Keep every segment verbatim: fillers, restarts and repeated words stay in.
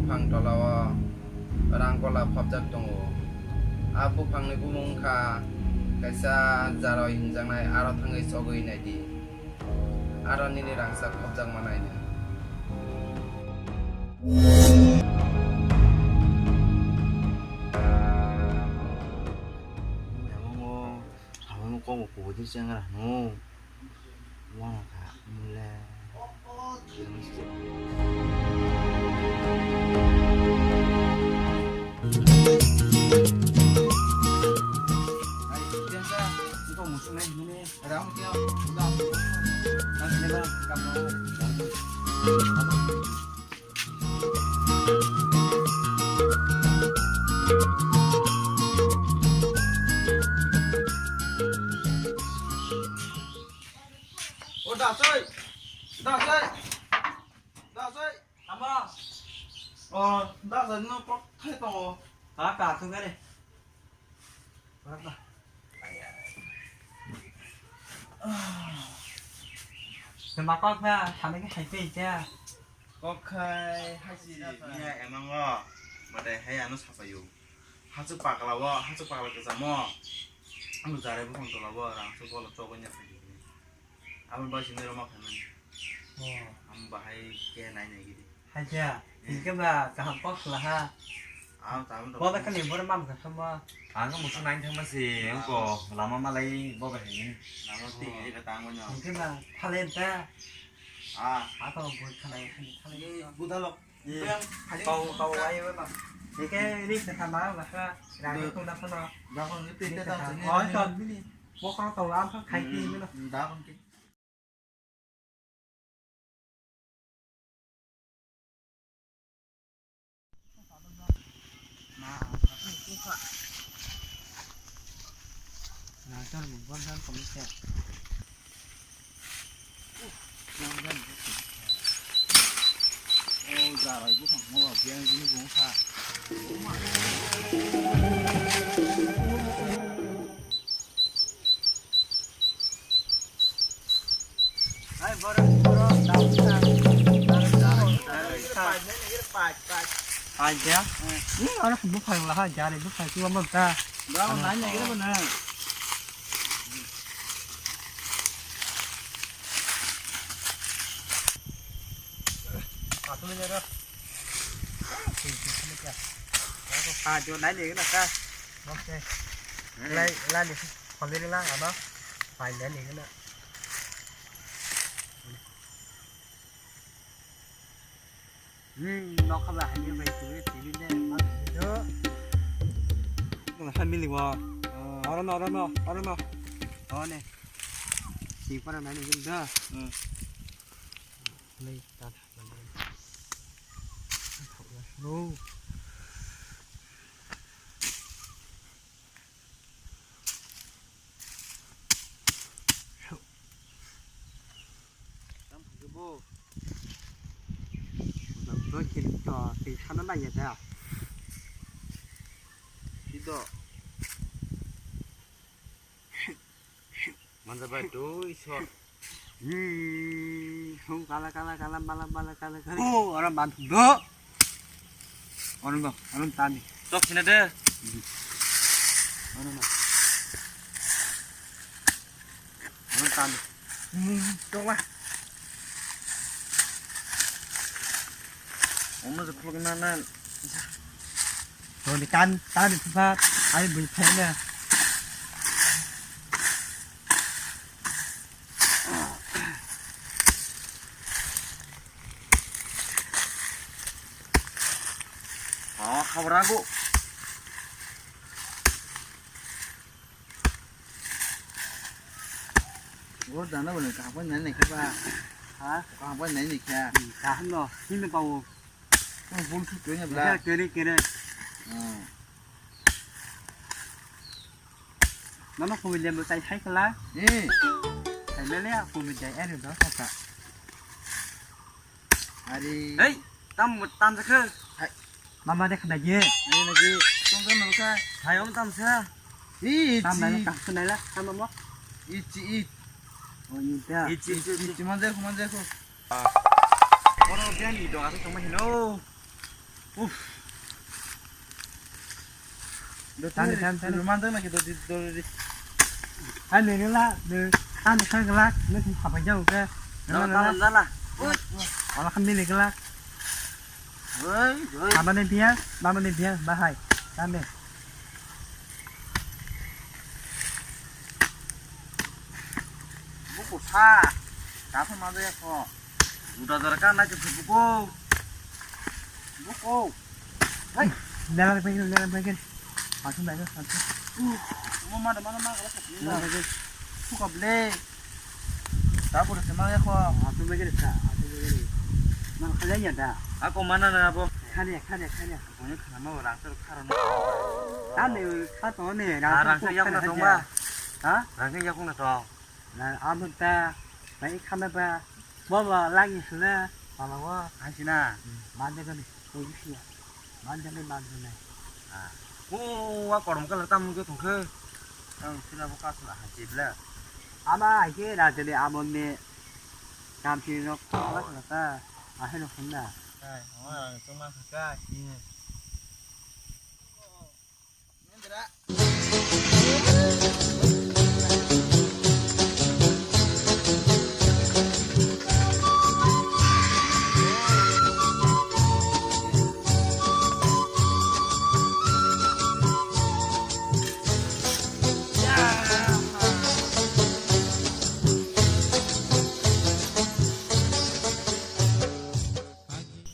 Buphang tolao rangkola phobjak tongo. A buphangni bumung wngkha kaisa jaroi hinjaknai, aro thangwi chogwi naidi. Aro nini rangchak khopjak manai no. Amo mo, amo mo kok bo kubui chengra no. Wana kha mole. O Dasoi! Dasoi! Dasoi! Tama! O Dasoi, no kok thai tongo. Ka ka thung kare. Tama kok na, tama ke hai pe ja. Kok khai hai si. Miya emang o, badai hai ano sapayo. Hachuk pakla o, hachuk pakla kechamo. Ano jarai buphang tola o, rang chuk bolo chogwi nya phai di. Abo bai sini roma phai mani. Oh. Ang bahai ke nai nai gidi. Hai ja, hmm. Hingke ba kaham kok sala ha. Ang tamo to. Bo ba kani bor mam ka thama. Ang ka musu nai thangma si, ang ko lama malai bo ba hini. Lama ti hini ka tang manya. Hingke ba phalen ta. Ah. Ako bor khalai, khalai. Budalok. Kau, kau ai ba. Hingke ri ka thama ba ha. Rani kung da phano. Da phano ni pita da phano. Oh, ton bini. Bo kau tau am khai ti mino. Da phano ki. Hai, borok, borok, daun sa. Hai, ya. Ini orang bukan lah, jari bukan cuma mentah. Daun nanya gitu benar. Satu aja dah. Ah, jo nanya gitu dah. Okay. Lai, lai ni, phaliri lang ano. Pai lai ni gana. Hmm, nokha ba hani bai tu, tu ni de, ma tu. Mo ha mili wa. Oro no, oro no, oro no. Oh ne. Si para nai ni gana. Hmm. Lai ta. Bro. Tam phai bo. Udah bro, kiri to, kiri sana nanya dah. Itu. Manja bai tui so. Hmm, hum, kala, kala, kala, mala, mala, kala, kala. Oh, orang bantu do. Orang do, orang tani. Tok sini deh. Orang do. Orang tani. Hmm, tok lah. Oma sekhuluk nanan. Roni tan, tan di tempat, ayo beli payahnya. Oh, khabar aku. Go dana bole kaham nai nai khe ba. Ha? Kaham nai nai khe. Kaham no, hino bawo. Ang bul thu kene bla. Kere, kere. Hmm. Mama kumi lembu tai hai kala. Eh. Tai lele ya kumi dai ene do saka. Ari. Hei, tam tam jakhe. Hai. Mama de khna ye. Ni na ji. Tong kan ka. Hai om tam sa. Ih, tam nai la, tam nai la, tam mo. Ih, ih. Oh, ni da. Ih, ih, ih, ih, man jakho, man jakho. Oro biani do asa tong ma hino. Tani, tani, tani. Manjak naki dodi, dodi. Hai, nini la, nini, tani kha glak, nini hapai jao ke. Jala, jala, jala. Ui. Wala khan nini glak. Ui, ui. Abani biya, bamani biya, bahai. Tani. Buku sa. Kapan manjak ya kok. Udah jara kan aja buku. Buku. Hai. Dalam pengen, dalam pengen. Masuk lagi, masuk. Mau mana, mana, mana, kalau satu. Dalam pengen. Buka beli. Tahu udah sama ya kok. Masuk pengen, masuk pengen. Mana kerjanya dah? Aku mana na abo? Kane, kane, kane. Punya kenapa orang tuh karena. Kane, kata ne, orang tuh yang nggak tahu, Pak. Hah? Orang tuh yang nggak tahu. Na, amo ta, na i khana ba, bo ba langi suna, pala wo. Hai sina. Hmm, mande gani, koi sia. Mande ni mande ni. Ah. O, wa korom kala tam ge thongkhe. Ang sina bo kasla ha jibla. Ama ai ke na jani amo ni. Kam ti nok kala kala ta. Ahe no khun na. Kai, wa, tuma kai. Hmm.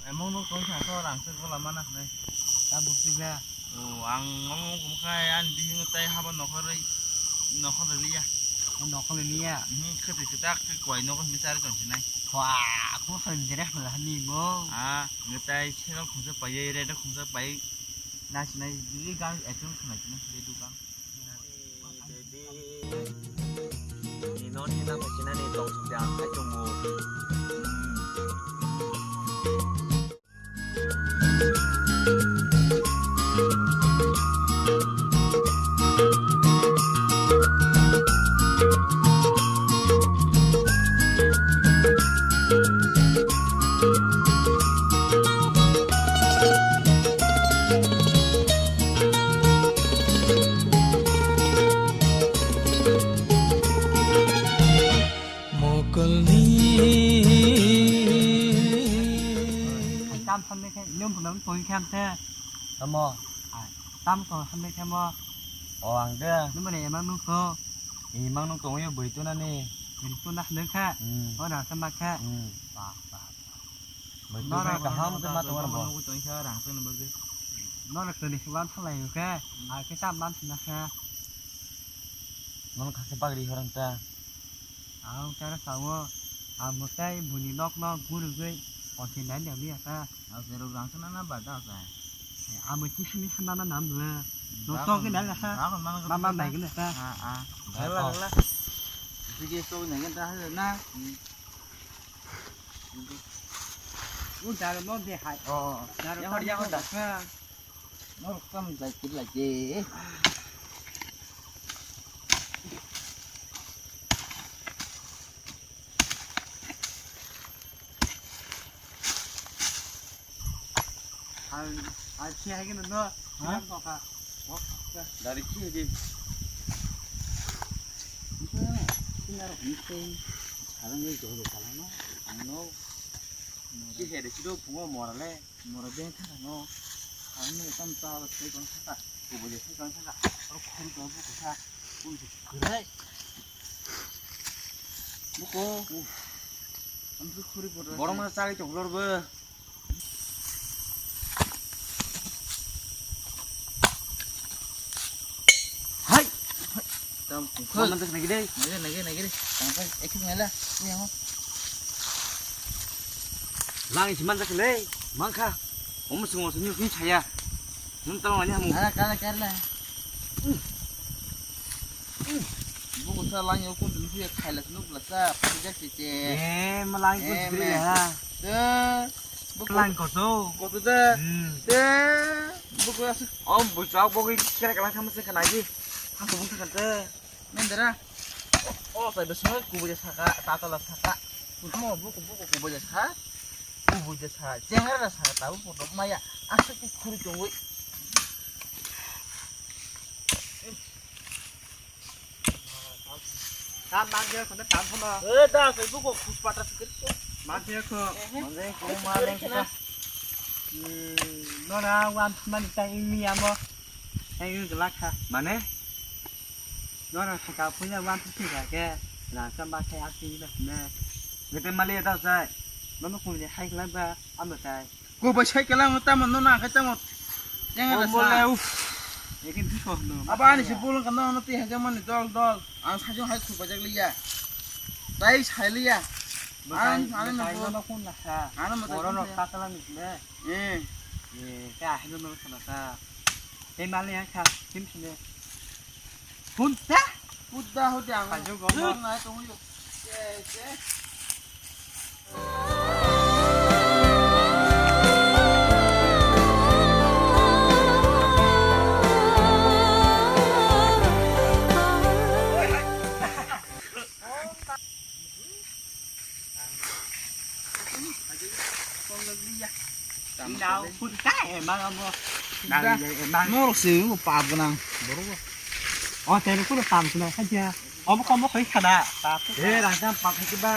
Emang nuk tong sa so rang se gola mana hnai. Ta bukti ba. O, ang ngong ngong khai ani bihing tai haba nokhor rai, nokhor rai liya. O nokhor rai liya. Hmm, khati khata khati kwai nokhor mi chari tong sinai. Wah, aku han jere hla ni mo. Ah, ngetai sero khungsa pai, re khungsa pai. Na sinai, bili gang ekdom khna sinai, re dukan. Ni noni na phasinani tong sidi ang khai tongo. Hmm. Mokolni. Tam samne khe, nung phunang tong khe amse. Tamo? Ai, tam tong samne khe mo. O, ang de. Nung mane emang nung so. Emang nung tong yo bui tu nani. Bui tu na nung khe. Hmm. O na sama khe. Hmm. Ba, ba. Bui tu khe kaham khe ma tong bo. Nung tong khe rang tong bo. Nung khe ni wan thalai khe. Ai khe tam man sina khe. Nung kha se bagri horang ta. Ang tara sango, ang mwtai buni nok nok gurugwi, konti nai liya liya ta. Ang se ruk rang sana na ba da sa. Ang mwtai sini sana na nam le. No tong ke nai la sa. Mama nai ke na sa. Ah, ah. Bela, bela. Sige, so nai ke ta ha na. U daro no de hai. Oh, oh. Daro ya hor, ya hor da. Norok tamo jai kiri lai je. Ang, ang si hai kena no. Ha? Silang kok ka. Dari si di. Ito na. Ito na rok ni teng. Salang ni jodo salang no. Ang no. Si hai de si do pungo mora le. Mora beng thara no. Ang no tam ta ba sai kong saka. Kubo je sai kong saka. Aro khuri kong buku sa. Kubo je khuri. Buku. Ang tu khuri bodo. Borok ma chai chok lor bo. Hai. Tam khol. Manjak nagi dei. Nagi, nagi, nagi dei. Tangkai ekik mela. Ini yang. Lang isi manjak le. Mangkha. Om sungo sunyo ni saya. Nun talo ani hamu. Ala kala kala. Buku sa lang yo kun dulu ya khaila sunu belasa. Pajak cece. Eh, malang kun sibri ya. Te. Buku lang koso. Koso te. Hmm. Te. Buku asu. Om buku aku buku kira kala sama sih kena lagi. Aku buku kan te. Mendera. Oh, saya besok kubu je saka, tata la saka. Kumo buku buku kubu je saka. Kubui de sa, chengra da sa, tabuk photo maya, aswk khe khuri tongwi. Tam man je khone tam khono. Eh, da, Facebook ko khus patra sikir ko. Man je kho. Ehe. Man je kho, man je kho. Hmm, no na, wan man ta imi amo. Ai, imi gelak kha. Mane? No na, saka punya wan tu sih ke. Na, sama saya asli na. Ngete mali ta sai. Mama kuni hai gelak ba, amo tai. Ko bai sai kela mo tamo no na kai tamo. Yang ada sa. Mole uf. Ekin tu soh no. Aba ani si bulung kan no no ti haja mani dol dol. Ang sajo hai khur bajak liya. Tai sai liya. Ani ani no no kun na sa. Ano mo ta kun sa. Oro no ta kala ni ne. Eh. Eh, ka hai no no sana sa. Te mali ang kha. Kim sine. Hun ta. Pudda ho jang. Sajo go. Na to yo. Eh, eh. Norok se wngkha pap gwnang. Oh, tei kunu pap gwnang kha dia. Obo komo khai khada. Pap. Eh, rang jam pap khai ba.